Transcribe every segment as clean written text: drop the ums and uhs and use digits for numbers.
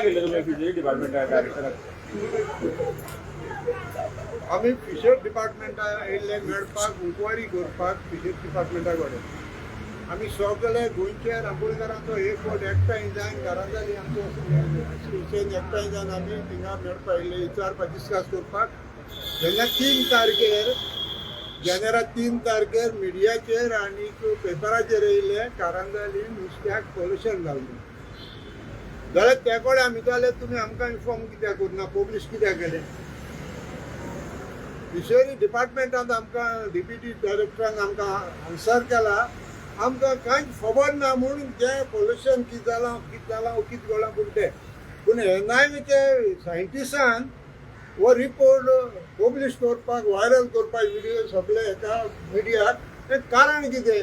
मेळपाक गेल्ले तुमी फिशरी डिपार्टमेंटा डायरेक्टराक? आमी फिशर डिपार्टमेंटा येयल्ले मेळपाक, इन्क्वायरी करपाक फिशर डिपार्टमेंटा कडेन. आमी सगळे गोंयचे रांपोणकारांचो एक फावट एकठांय जावन घरांत आमचो एसोसिएशन एकठांय जावन आमी थिंगा मेळपाक येयल्ले, विचारपाक, डिस्कस करपाक. जेन्ना 3 तारखेर, जानेरा 3 तारखेर मिडियाचेर आनी पेपराचेर येयले कारांजाली नुस्त्याक पोल्युशन जालें जाल्यार त्या कडेन आमी जाल्यार तुमी आमकां इन्फॉर्म कित्याक करुना, पब्लीश कित्याक केलें? फिशरी डिपार्टमेंटान आमकां, डिप्युटी डायरेक्टरान आमकां आन्सर केला, आमकां कांयच खबर ना म्हूण जें पोल्युशन कितें जालां, कितें जालां, कितें घडलां. पूण तें पूण एनआयवीचे सायंटिस्टान हो रिपोर्ट पब्लीश करपाक, व्हायरल करपाक व्हिडिओ सगळे हेका मिडियाक, हें कारण कितें?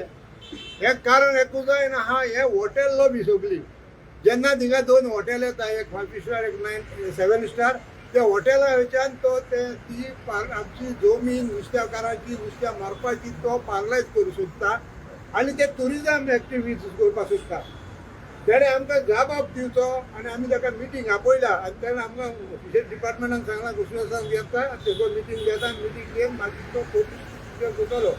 हें कारण एकूच जायना आहा, हें हॉटेल लॉबी सगळी. जेन्ना थिंगा दोन हॉटेल येता, एक फायव स्टार, एक 9, 7 स्टार, त्या हॉटेला वयच्यान तो ते ती आमची जमीन नुस्त्याकाराची, नुस्त्या मारपाची तो पार्लायज करूं सोदता आनी ते टुरिजम एक्टिविटीज करपाक सोदता. तेणें आमकां जबाब दिवचो आनी आमी ताका मिटींग आपयल्या आनी तेणें आमकां फिशरी डिपार्टमेंटान सांगलां, घोशणासान घेता आनी तेजो मिटींग घेता आनी मिटींग घेवन मागीर तो पब्लीश करतलो.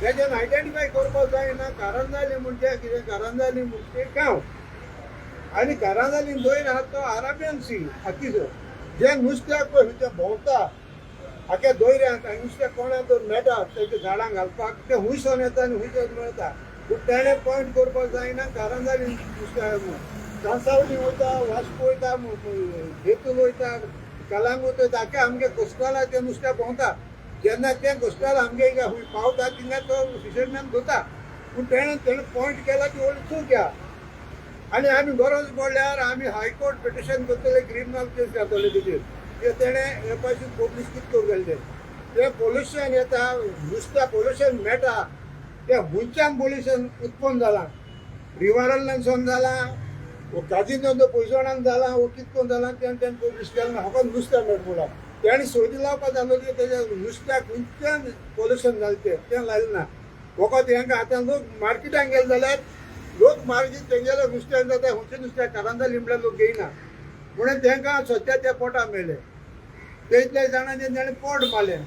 तेज्यान आयडेंटिफाय करपाक जायना कारांजाली म्हणजे कितें. कारांजाली म्हणजे गांव आनी कारांजाली दयर आहा तो अरेबियन सी हातीचो. जे नुस्त्याक पळय तें भोंवता आख्या दर्यांत आनी नुस्त्याक कोणाक तर मेळटा तेजे झाडां घालपाक, तें हुंयसोन येता आनी हुंयसोन मेळटा. पूण तेणें पॉयंट करपाक जायना कारांजाली नुस्त्याक म्हूण. कांसावली वयता, वास्को वयता, बेतूल वयता, कलांगूट वयता, आख्या आमगे कोस्टला तें नुस्त्या भोंवता. जेन्ना तें कोस्टल आमगे हिंगा खूंय पावता, थिंगा तो फिशरमॅन धरता. पूण तेणें तेणें पॉयंट केला ती व्हडली चूक आहा आनी आमी गरज पडल्यार आमी हायकोर्ट पिटिशन करतले, क्रिमिनल केस घातले तेजेर की तेणें हे पासून पब्लीश कितें करूंक गेले तें. तें पोल्युशन येता, नुस्त्या पोल्युशन मेळटा, तें खंयच्यान पोल्युशन उत्पन्न जालां? रिवरांतल्यान जालां वो काजिनोंदो पयसणान जालां वो कितें करून जालां? तेणें तेणें पब्लीश केलें ना. फकत नुस्त्या मेळटा म्हणून तेणें सोदी लावपा जालो की तेजें नुस्त्याक खंयच्यान पोल्युशन जालें तें तें लायलें ना. फकत हेंका आतां लोक मार्केटान गेले जाल्यार लोक मार्गीर तेंगेले नुस्त्यान जाता, खंयचें नुस्त्याक कारांजाली म्हळ्यार लोक घेयना म्हणून तेंकां सद्या ते पोटा मेळ्ळे. ते इतल्या जाणांनी तेणें पोट मारलें.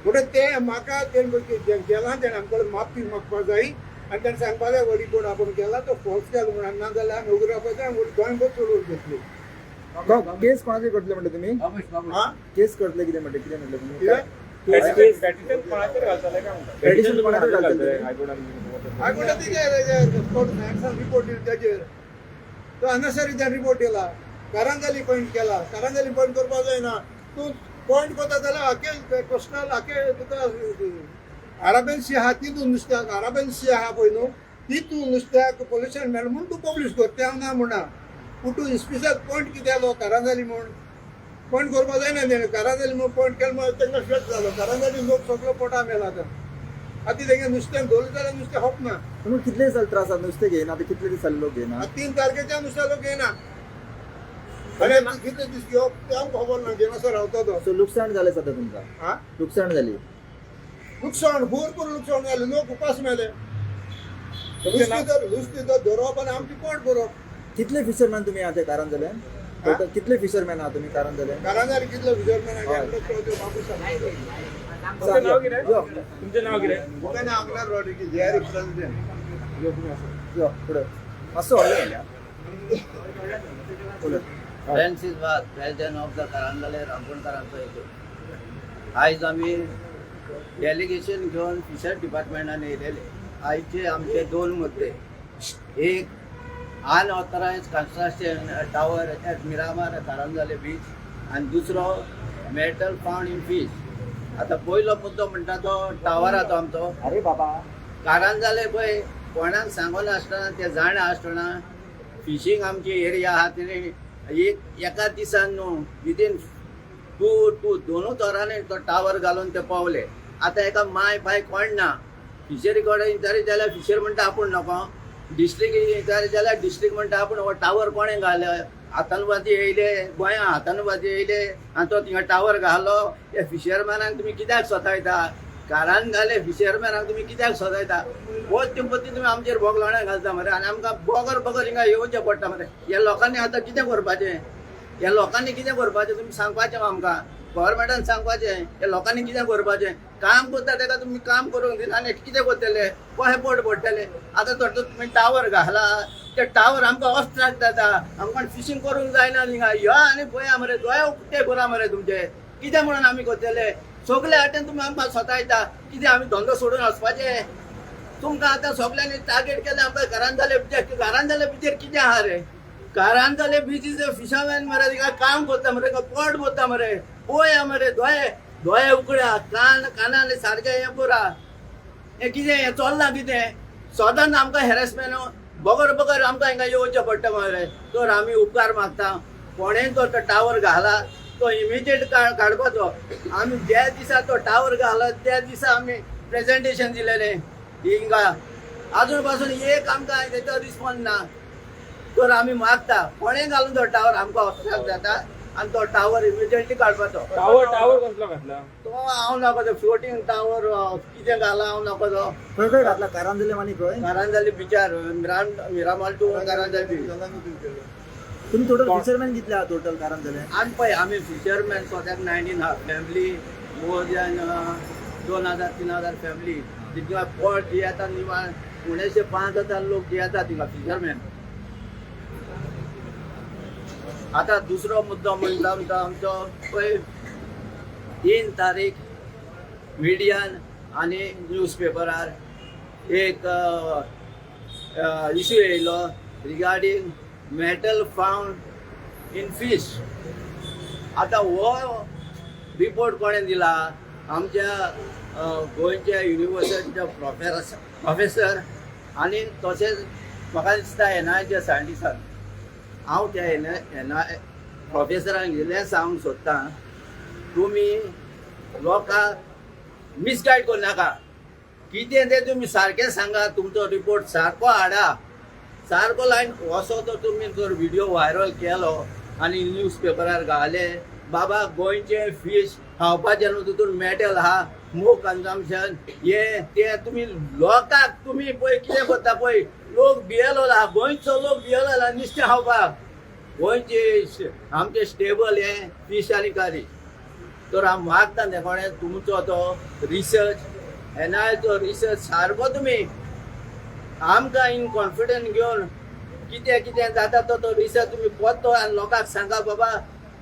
म्हणटकीर ते म्हाका तेणें केलां तेणें आमकां माफी मागपाक जाय आनी तेणें सांगपाक जाय हो रिपोर्ट आपूण केला तो फॉल्स केलो म्हणून. ना जाल्यार आमी उगडपाक जाय, गोंयभर चळवळ घेतली. केस कोणाचेर करतले म्हणटा तुमी? हा. केस करतले कितें म्हणटा, कितें म्हणलें तुमी? कितें? पेटिशन कोणाचेर घालतले काय म्हणटा? Petition कोणाचेर घालतले? हायकोर्टान. हायकोर्टात तेजेर कोर्ट सायन्सान रिपोर्ट दिलो तेजेर. तो अननेसरी त्यान रिपोर्ट दिला. कारांजाली पॉयंट केला. कारांजाली पॉयंट करपाक जायना. तूं पॉयंट करता जाल्यार आखे कोस्टल, आखे तुका अरेबियन सी आहा तितून नुस्त्याक, अरेबियन सी आहा पळय न्हू, तितून नुस्त्याक पोल्युशन मेळ्ळें म्हूण तूं पब्लीश कर, तें हांव ना म्हणना. पूण तूं स्पेशल पॉयंट कितें जालो कारांजाली म्हूण पॉयंट करपाक जायना तेणें. कारांजाली म्हूण पॉयंट केलो म्हूण तांकां फेट जालो. कारांजाली लोक सगलो पोटा मेला. आतां आतां तेंगे नुस्त्याक धरलें जाल्यार नुस्तें खपना. तुमी कितले दीस जाले त्रास जाता, नुस्तें घेयना? आतां कितले दीस जाले लोक घेयना? आतां 3 तारखेच्या नुस्त्या लोक घेयना आनी आतां कितले दीस घेवप तें आमकां खबर ना. घेनासो रावता तो. सो लुकसाण जालें सद्या तुमकां? हा. लुकसाण जाली? लुकसाण, भरपूर लुकसाण जालें. लोक उपास मेले. नुस्तें तर नुस्तें तर धरप आनी आमचें पोट भरप. कितले फिशरमॅन तुमी आहा ते कारांजल्यान? कितले फिशरमॅन आहा तुमी कारांजल्यान? कारांजाली कितलो फिशरमॅन? हय. बाबू सांगता. तुमचें नाव कितें? यो. तुमचें नाव कितें? तुका नांव आगणार रॉड्रिगीज, जे आर प्रेसिडेंट. यो, तुमी आसा. यो फुडें मातसो व्हडलो उलय. Francis Vaz, president of the Karanzalem रांपोणकारांचो एक. आयज आमी डेलिगेशन घेवन फिशर डिपार्टमेंटान येयलेले. आयचे आमचे दोन मुद्दे. एक, unauthorised construction tower at Miramar Karanzalem beach आनी दुसरो, मेटल फाउंड इन फीश. आतां पयलो मुद्दो म्हणटा तो टावराचो आमचो. अरे बाबा. कारांजाले पळय, कोणाक सांगून आसतना, ते जाणा आसतना फिशींग आमची एरिया आहा, तेणी एक एका दिसान न्हू, विदीन टू टू दोनूच वरांनी तो टावर घालून ते पावले. आतां एका माय पाय कोण ना. फिशरी कडेन विचारीत जाल्यार फिशर म्हणटा आपूण नको. डिस्ट्रिक्ट विचारीत जाल्यार डिस्ट्रिक्ट म्हणटा आपूण. हो टावर कोणें घाले? आतंकवादी येयले गोंया, आतंकवादी येयले आनी तो थिंगा टावर घालो. हे फिशरमॅनाक तुमी कित्याक सतायता? कारांजाले फिशरमॅनाक तुमी कित्याक सजयता? पोत्ते पोत्ते तुमी आमचेर बोगलोणे घालता मरे आनी आमकां बगर बगर हिंगा येवचें पडटा मरे. ह्या लोकांनी आतां कितें करपाचें? ह्या लोकांनी कितें करपाचें तुमी सांगपाचें आमकां, गव्हर्मेंटान सांगपाचें ह्या लोकांनी कितें करपाचें. काम करता तेका तुमी काम करूंक दिना आनी कितें करतले? कशें पोट पडटलें? आतां तर तुमी टावर घाला, ते टावर आमकां ऑब्स्ट्रक्ट जाता, आमकां फिशींग करूंक जायना थिंगा. यो आनी पळया मरे, दोळे उक्ते करा मरे तुमचे. कितें म्हणून आमी करतले? सगळे वाटेन तुमी आमकां सतायता. कितें आमी धंदो सोडून वचपाचें? तुमकां आतां सगल्यांनी टार्गेट केलें आमकां. कारांजाले बिचार, कारांजाले बिचेर कितें आहा रे? कारांजाले बीच is fisherman मरे, थिंगा काम करता मरे, पोट भरता मरे. पळया मरे, दोळे दोळे उकड्या, कान कानान सारकें हें करा. हें कितें हें चल्लां कितें? सदांच आमकां हॅरेसमेंट, बगर बगर आमकां हिंगा येवचें पडटा मरे. तर आमी उपकार मागता, कोणेंय तो टावर घाला तो इमिजिएट काडपाचो. आमी ज्या दिसा तो टावर घाला त्या दिसा आमी प्रेजेंटेशन दिलेलें हिंगा, आजून पासून एक आमकां तेचो रिस्पॉन्स ना. तर आमी मागता कोणें घालून तो टावर आमकां ऑब्स्ट्रक्ट जाता आनी तो टावर इमिजिएटली काडपाचो. टावर टावर कसलो घातला? तो हांव नाका, तो फ्लोटींग टावर कितें घाला हांव नाका तो. खंय खंय घातला? कारांजले आनी खंय? कारांजाली बिचार, मिरामार टू कारांजाली बीच. तुम्ही टोटल फिशरमॅन कितले आहा टोटल कारांजले? आनी पळय आमी फिशरमॅन स्वताक 19 आहा फॅमिली, मोर दॅन 2000 3000 फॅमिली तितून पोट जियेता. निवान उणेशे 5000 लोक जियेता थिंगा फिशरमॅन. आतां दुसरो मुद्दो म्हणटा म्हणटा आमचो पळय 3 तारीख मिडियान आनी न्यूज पेपरार एक इशू येयलो regarding metal found in fish. आतां हो रिपोर्ट कोणें दिला? आमच्या गोंयच्या युनिवर्सिटीच्या प्रोफेसर आनी तशेंच म्हाका दिसता एन आयच्या सायंटिस्टान. हांव त्या एन I प्रोफेसरांक इल्लें सांगूंक सोदतां, तुमी लोकांक मिसगायड करनाका. कितें तें तुमी सारकें सांगा, तुमचो रिपोर्ट सारको हाडा, सारको लायन. असो तर तुमी जर व्हिडियो व्हायरल केलो आनी न्यूज पेपरार घाले बाबा गोंयचे फीश खावपाचें न्हू, तितून मेटल आहा, मोर कन्जम्पशन हें तें, तुमी लोकांक तुमी पळय कितें करता पळय. लोक भियेलो आहा, गोंयचो लोक भियेलो आहा नुस्तें खावपाक. गोंयचे आमचे स्टेबल हें फीश आनी कारी. तर हांव मागता तें कोणें तुमचो तो रिसर्च, एन आयचो रिसर्च सारको तुमी आमकां इन कॉन्फिडन्स घेवन कितें कितें जाता तो तो रिसर्च तुमी परतो आनी लोकांक सांगा बाबा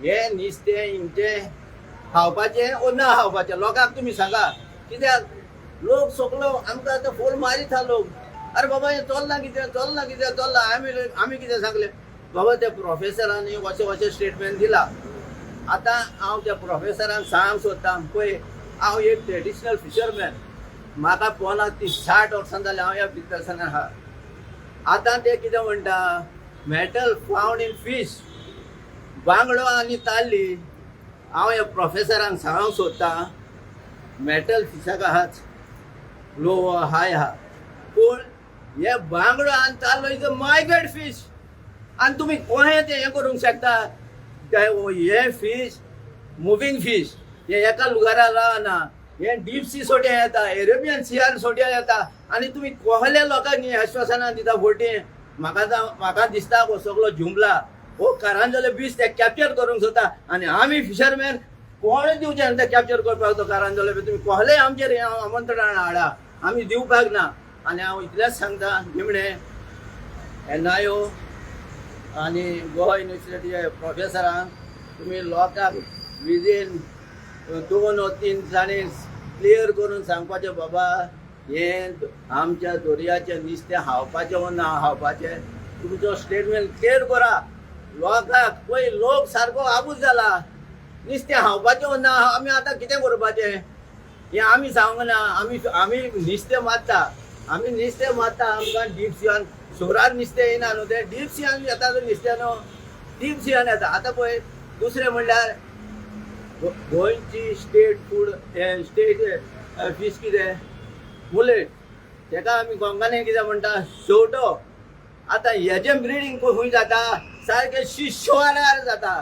हें नुस्तें हिंगचें खावपाचें ओ ना खावपाचें, लोकांक तुमी सांगा. कित्याक लोक सगलो आमकां आतां फोन मारीत आहा लोक, अरे बाबा हें चल्लां कितें, चल्लां कितें चल्लां. आमी आमी कितें सांगलें बाबा त्या प्रोफेसरांनी अशें अशें स्टेटमेंट दिला. आतां हांव त्या प्रोफेसरांक सांग सोदतां, पळय हांव एक ट्रेडिशनल फिशरमॅन, म्हाका 50 ती 60 वर्सां जालीं हांव ह्या बिजनसान आहा. आतां ते कितें म्हणटा, मेटल फावंड इन फीश, बांगडो आनी ताल्ली. हांव ह्या प्रोफेसरांक सांगूंक सोदतां, मेटल फिशाक आहाच, लो हाय आहा, पूण हे बांगडो आनी ताल्लो is a migrate fish. आनी तुमी कोणें तें हें करूंक शकता? हे फीश मुवींग फीश, हे एका लुगारा रावना, हे डीप सी सोड्या येता, एरेबियन सियार सोड्या येता. आनी तुमी कहल्या लोकांक ही आश्वासनां दिता फटी. म्हाका दिसता हो सगलो जुमला, हो कारांजले बीच ते कॅप्चर करूंक सोदता आनी आमी फिशरमॅन कोणूच दिवचे ना ते कॅप्चर करपाक तो कारांजले बीच. तुमी कहले आमचेर हें आमंत्रण हाडा, आमी दिवपाक ना. आनी हांव इतलेंच सांगता निमणें, एन I ओ आनी गोवा युनिवर्सिटीच्या प्रोफेसरांक तुमी लोकांक विदीन 2 वा 3 दिसांनी क्लियर करून सांगपाचें बाबा हें आमच्या दर्याचें नुस्तें खावपाचें वो ना खावपाचें, तुमचो स्टेटमेंट क्लियर करा लोकांक. पळय लोक सारको आबूज जाला, नुस्तें खावपाचें वो ना, आमी आतां कितें करपाचें हें आमी सांगूंक ना. आमी आमी नुस्तें मारता, आमी नुस्तें मारता, आमकां डीप सियान शोरार नुस्तें येयना न्हू, तें डीप सियान येता तें नुस्तें न्हू, डीप सियान येता. आतां पळय दुसरें म्हणल्यार गोंयची स्टेट फूड स्टेट फीश कितें मुलेट, तेका आमी कोंकणी कितें म्हणटा, शेवटो. आतां हेजें ब्रिडींग खंय जाता? सारकें शिशवारार जाता,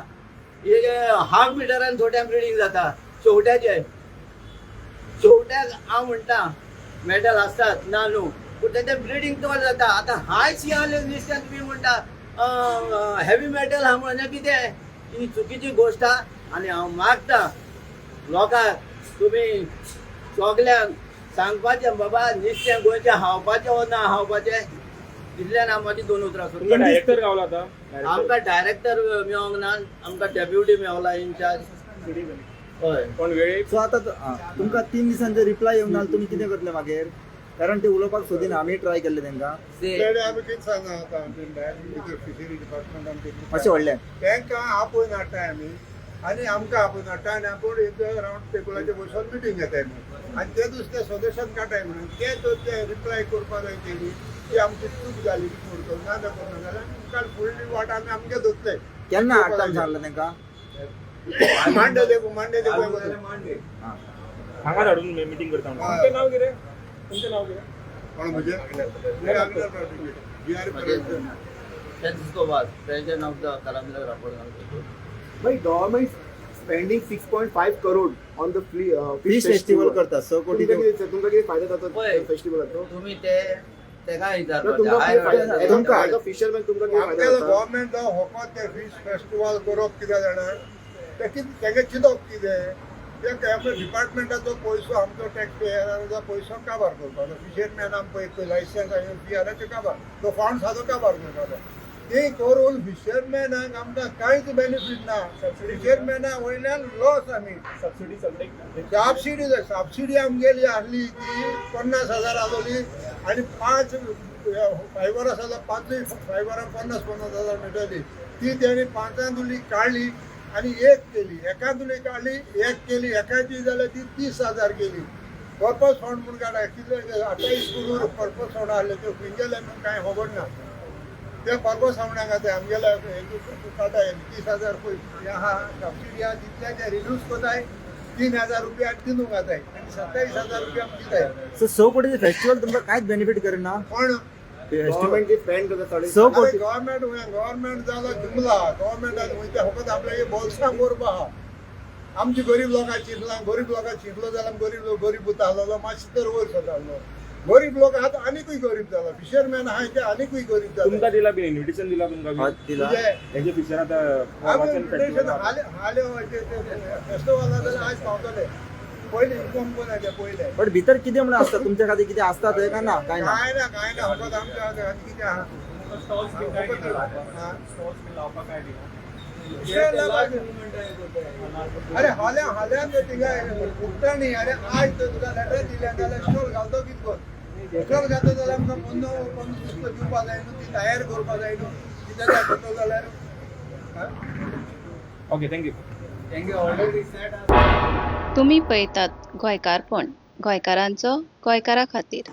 एक हाफ मिटरान थोड्या ब्रिडींग जाता शेवट्याचें. शेवटो सुंगट्याक हांव म्हणटा मेटल आसतात ना न्हू, पूण तेजें ब्रिडींग चड जाता. आतां हाय सी आसलें नुस्त्यान तुमी म्हणटा हेवी मेटल आहा म्हणजे कितें, ही चुकीची गोश्ट आहा. आनी हांव मागता लोकांक, तुमी सगल्यांक सांगपाचें बाबा नुस्तें गोंयचें खावपाचें वो ना खावपाचें, इतल्यान हांव म्हाजी दोन उतरां तुमकां सोदता. डायरेक्टर गावला आतां? आमकां डायरेक्टर मेवोंक ना, आमकां डेप्युटी मेवला इन्चार्ज. हय. कोण वेळीप? सो आतां तुमकां 3 दिसांचे रिप्लाय येवंक ना, तुमी कितें करतले मागीर? कारण ते उलोवपाक सोदिना, आमी ट्राय केल्ले तांकां. तेणे आमी कितें सांगना आतां फिशरी डिपार्टमेंटान. मातशें व्हडलें. तांकां आपोवन हाडटाय आमी आनी आमकां आपोवन हाडटा आनी आपूण एक रावंड टेबलाचेर बसून मिटींग घेताय म्हणून आनी ते दुसरे सजेशन काडटाय म्हणून ते तर ते रिप्लाय करपा जाय तेणी की आमची चूक जाली कितें म्हणटा ना जाल्यार करना जाल्यार मुखार फुडली वाट आमी आमगे धरतले. केन्ना हाडटा सांगलें तांकां? मांडे देखून मांडे देखून. हांगा धाडून मिटींग करता म्हणून. तुमचें नांव कितें? तुमचें नांव कितें? कोण म्हणजे जी R Francisco Vaz, president of the Karandhara Rapor. But government spending 6.5 crore on the fish festival करता 6 कोटी. तुमकां कितें तुमकां कितें फायदो जाता पळय. फेस्टिवलाचो? तुम्ही ते तेका ना, तुमकां कितें फायदो विचारता. तुमकां. एज अ फिशरमॅन तुमकां कितें फायदो आमगे जाता? गव्हर्मेंट फकत ते फीश फेस्टिवल करप कितें जाणा, ते कितें तेगे चिंतप कितें, ते आमच्या डिपार्टमेंटाचो पयसो, आमचो टॅक्स पेयराचो पयसो काबार करपाचो. फिशरमॅन आमकां एक लायसन्स आनी फी आनी काबार तो फंड सादो काबार करपाचो. ते करून फिशरमॅनाक आमकां कांयच बेनिफीट ना. फिशरमॅना वयल्यान लॉस आमी. सबसिडी सगळी. सबसिडी जाय. सबसिडी आमगेली आसली ती 50,000 आसली आनी 5 फायबर आसा जाल्यार पांचूय फायबरांक 50-50 हजार मेळटली. ती तेणी 5 तुली काडली आनी एक केली, एका तुली काडली एक केली, एकाची जाल्यार ती 30,000 केली. पर्पज फंड म्हूण काडा कितले 28 करोड पर्पज फंड आसले, ते खंय गेले म्हूण कांय खबर ना. ते पर्पज फंडाक आतां आमगेले काडटा 30,000 पळय हे आहा सबसिडी आहा तितल्या ते रिड्यूस करताय 3,000 रुपया दिवंक जाताय आनी 27,000 रुपया दिताय. सो 6 कोटीचे फेस्टिवल तुमकां कांयच बेनिफीट करिना? पण फेस्टिवल गव्हर्मेंट जे स्पेंड करता साडे 6 कोटी. गव्हर्मेंट गव्हर्मेंट जालो जुमला. गव्हर्मेंटान वयता फकत आपल्यागे बोल्सां करपा आहा. आमची गरीब लोकां चिंतलां, गरीब लोकां चिंतलो जाल्यार गरीब लोक गरीब उरता आसलो, मातशें तर वयर सरतालो. गरीब लोक आतां आनीकूय गरीब जाला, फिशरमॅन आहा ते आनीकूय गरीब जाले. तुमकां दिला बीन इन्व्हिटेशन दिला तुमकां हय, बीन? दिला. म्हणजे हेजे फिशर आतां आमी वाचन इन्विटेशन फेस्टिवल. हाले हाले फेस्टिवला जाल्यार आयज पावतले, पयलीं इन्फॉर्म कोण ते पयले. बट भितर कितें म्हणून आसता तुमच्या खातीर, कितें आसता थंय काय ना? काय ना? काय ना, काय ना, फकत आमच्या आनी कितें आहा. हा. अरे हाल्या हाल्यान तर थिंगा उठता न्ही. अरे आयज तर तुका लेटर दिलें जाल्यार स्टॉल घालतो कितें कर, स्टॉल घातलो जाल्यार आमकां पोन्नो पोन्नो नुस्तें दिवपा जाय न्हू, ती तयार करपा जाय न्हू, कितें जाय करतलो जाल्यार. Okay, thank you. तुमी पळयतात गोंयकारपण, गोंयकारांचो गोंयकारा खातीर.